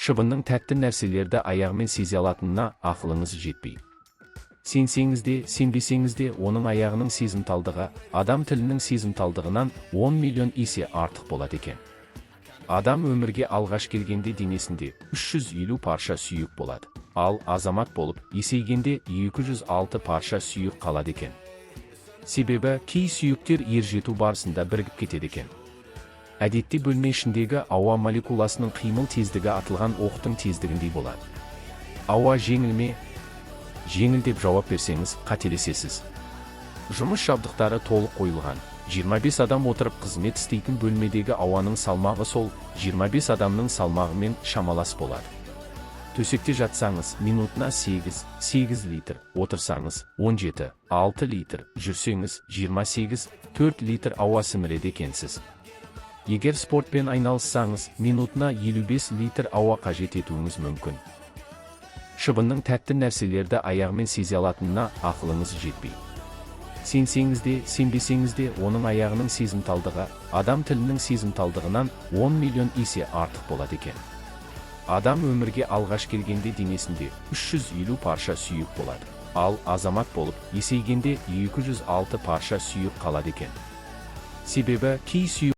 Шыбынның тәтті нәрселерді аяғымен сезе алатынына ақылыңыз жетпейді. Сенсеңіз де, сенбесеңіз де, оның аяғының сезімталдығы адам тілінің сезімталдығынан 10 миллион есе артық болады екен. Адам өмірге алғаш келгенде денесінде 350 парша сүйек болады, ал азамат болып есейгенде 206 парша сүйек қалады екен. Себебі кей сүйектер ержету барысында бірігіп кетеді екен. Әдетте бөлме ішіндегі ауа молекуласының қимыл тездігі атылған оқтың тездігіндей болады. Ауа жеңіл ме? Жеңіл деп жауап берсеңіз, қателесесіз. Жұмыс жабдықтары толық қойылған 25 адам отырып қызмет істейтін бөлмедегі ауаның салмағы сол 25 адамның салмағымен шамалас болады. Төсекте жатсаңыз, минутына 8, 8 литр, отырсаңыз, 17, 6 литр, жүрсеңіз, 28, 4 литр ауа сіміреді екенсіз. Егер спортпен айналыссаңыз, минутына 55 литр ауа қажет етуіңіз мүмкін. Шыбынның тәтті нәрселерді аяғымен сезе алатынына ақылыңыз жетпейді. Сенсеңіз де, сенбесеңіз де, оның аяғының сезімталдығы адам тілінің сезімталдығынан 10 миллион есе артық болады екен. Адам өмірге алғаш келгенде денесінде 350 парша сүйек болады, ал азамат болып есейгенде 206 парша сүйек қалады екен. Себебі кей сүйек